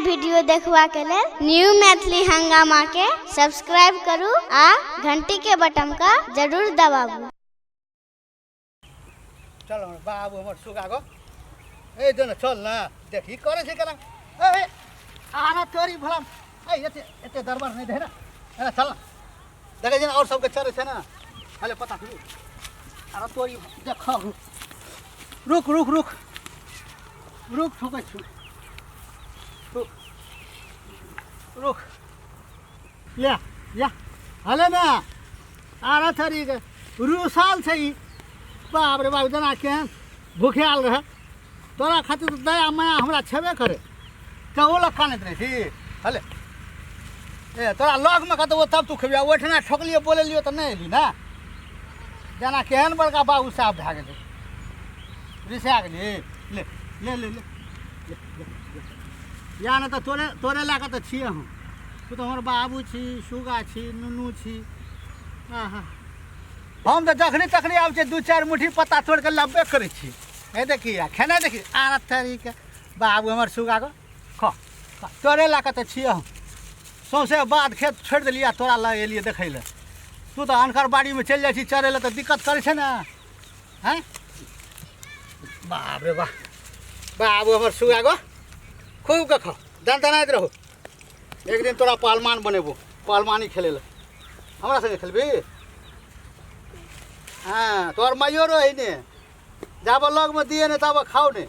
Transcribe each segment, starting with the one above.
Video देखबाक लेल new Maithili हंगामा के सब्सक्राइब करू आ घंटी के बटन के जरूर दबाबू। चल हमर बाबू हमर सुगा गो ए जो न चल न देखी करे छै केना ए आना तोरी भला ए एते एते दरबार नहीं दे ना ए चल न देखै छै ने और सबके चले छै ना हले पता करू आना तोरी देख रुक रुक रुक रुक ठोकै छु रुक रुक ले या हले ना आरा थरी के रुसाल छै ई बाप रे बाप जेना केहन भूखायल रहे तोरा खातिर तऽ दया माया हमरा छेबे करे तऽ ओ लग कानैत रहै छी हले ए तोरा लगमे कतबो तब तू खेबी आ ओहिठिना ठोकलियो बोलेलियो तऽ नहि एली ने जेना केहन बड़का बाबू साहब भए गेलै रिसा गेली ले ले ले ले ले, ले, ले। या नहि तऽ तोरे तोरे लए कऽ तऽ छियै हम तू तऽ हमर बाबू छी सुगा छी नुनू छी आहा हम तऽ जखनी तखनी आबै छियै दू चारि मुट्ठी पत्ता तोड़ि कऽ लबे करै छी हे देखी आ खेनाइ देखी आर तरीके बाबू हमर सुगा कऽ खा खा। तोरे लए कऽ तऽ छियै हम सौँसे बाध खेत छोड़ि देलियै आ तोरा लग एलियै देखै लए तू तऽ अनकर बाड़ीमे चलि जाइ छी चरै लए तऽ दिक्कत करै छै ने आँय बाप रे बाप बाबू हमर सुगा गो खूब कऽ खा दनदनाइत रहू एक दिन तोरा पहलवान बनेबो पहलवानी खेलै लए हमरा संगे खेलबी हँ तोहर माइयो रहै ने जाबऽ लगमे दिए नहि ताबऽ खाउ नहि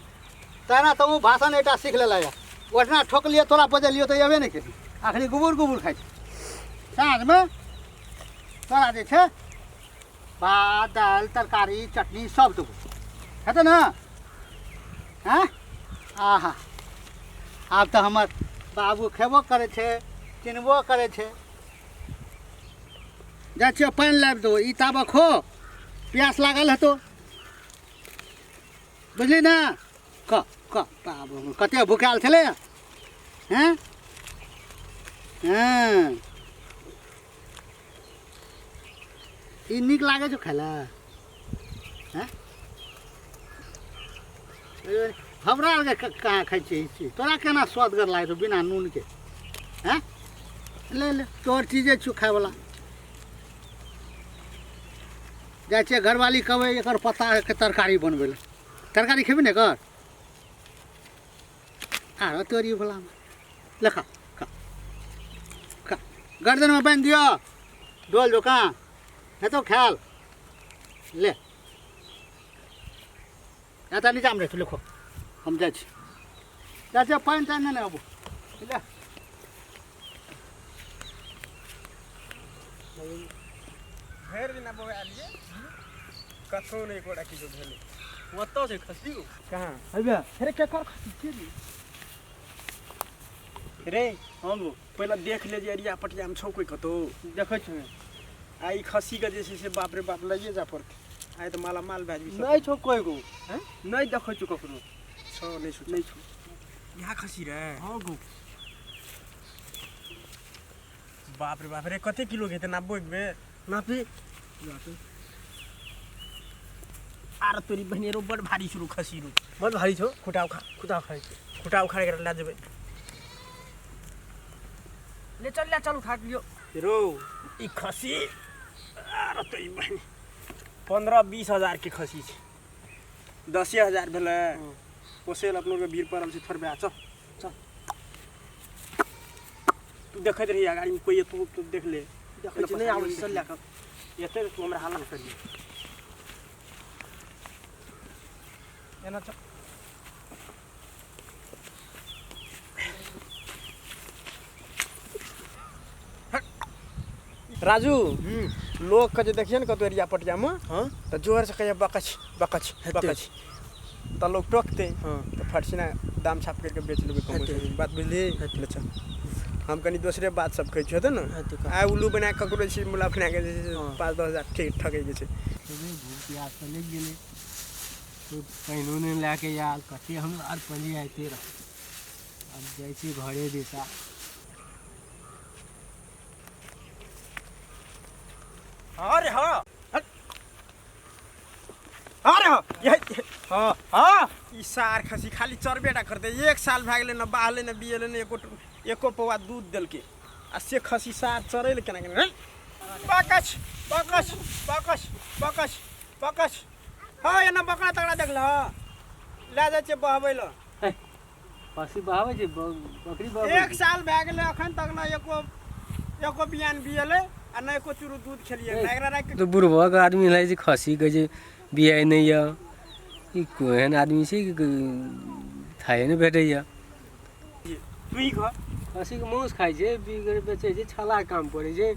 तेना तऽ ओ भाषण एकटा सीख लेला यऽ ओहिठिना ठोकलियै तोरा बजलियौ तऽ अयबे नहि केली अखनी गुबुर गुबुर खाइ छै साँझमे तोरा जे छै भात दालि तरकारी चटनी सब देबो हेतै ने आँय आहा आब तऽ हमर बाबू खेबो करै छै चिन्हबो करै छै जाइ छियौ पानि लाबि देबो ई ताबऽ खो प्यास लागल हेतौ बुझली ने क क बाबू हमर कते भुखायल छलै हँ हँ ई नीक लागै छौ खाय लए हँ हमरा आरके कहाँ खाइ छियै ई चीज तोरा केना स्वादगर लागै छौ बिना नूनके हँ ले ले तोहर चीजे छौ खायवला जाइ छियै घरवाली कहबै एकर पत्ताके तरकारी बनबै लए तरकारी खेबही ने एकर आरो तोरी वलामे ले खा खा खा गर्दनमे बान्हि दिअ डोल जोकाँ हेतौ खायल ले एतऽ नीचाँमे रहै लिखो हम जाइ छी जाइ छियै पानि तानि नहि ने अबू ले भरि दिना बौआलियै कतहु नहि एकोटा किछो भेलै। ओतऽ छै खसी कहाँ? हेबे अरे केकर खसी छियै रे? रे हँ गो पहिले देख ले जे एरिया पटियामे छौ कोइ कतहु। देखै छियै। आ ई खसीके जे छै से बाप रे बाप लैए जा पड़तै आइ तऽ मालामाल भए जेबही। नहि छौ कोइ गो। हैं? नहि देखै छियौ ककरो। छौ नहि छौ? नहि छौ। इएह खसी रे? हँ गो। बाप रे बाप रे कते किलो के हेतै नापबो एक बेर? नापी। आर तोरी बहिनी रो बड़ भारी छौ खसी रो। बड़ भारी छौ। खुटा उखा खुटा उखाड़ै छै। खुटा उखाड़ के लए जेबै। ले चल ले चल उठा के लियो। रो ई खसी आर तोरी बहिनी 15-20 हजार के खसी छै। 10,000 भेलै। पोसै लए अपनो के भीड़ पड़ल छै थोड़बे। चल चल तू देखैत रही गाड़ीमे कोइ एतौ तू देख ले। देखै छी नहि आबै छै चल लए कऽ। एतै तू हमरा हल्ला करियै एना चल। राजू लोकके जे देखियै ने कतौ एरिया पटियामे हँ तऽ जोरसँ कहियै बकच बकच बकच तऽ लोक टोकतै। हँ तऽ फटसिना दाम छाप करिके बेच लेबै कम। हेतै। बात बुझलियै? हेतै। अच्छा हम कनि दोसरे बात सब कहै छियौ हेतै ने। हेतै कह। आइ उल्लू बना कऽ ककरो छै मुला बना कऽ जे छै से हँ। 5-10 हजार ठीक ठकैके छै। भूख प्यास तऽ लागि गेलै कोइ पानिओ नहि लए कऽ आयल कते हम आर पहिले आइते रह आब जाइ छी घरे दिशा। अरे हाँ अरे हाँ यही हाँ हाँ ई ई सार खसी खाली चरबेटा करतै। एक साल भए गेलै, न बाहलै न बियेलै, न एको एको पौआ दूध देलकै, आ से खसी सार चरै लए केना केना बकस बकस बकस बकस बकस। हँ, एना बकरा तकरा देखल लए जाइ छियै बहबै लए। खसी बहाबै छै, बकरी बहाबै। एक साल भए गेलै, अखन तक न एको एको बियान बियेलै आ न एको चूरू दूध खेलियै। एकरा राखि तऽ बुढ़बक आदमी रहै छै, खसी कहै छै बियाइ नहि यऽ। ई केहन आदमी छै कि थाहे नहि भेटैए। तू ही खा। खसीके मांस खाइ छै, बेचै छै, छालाके काम पड़ै छै।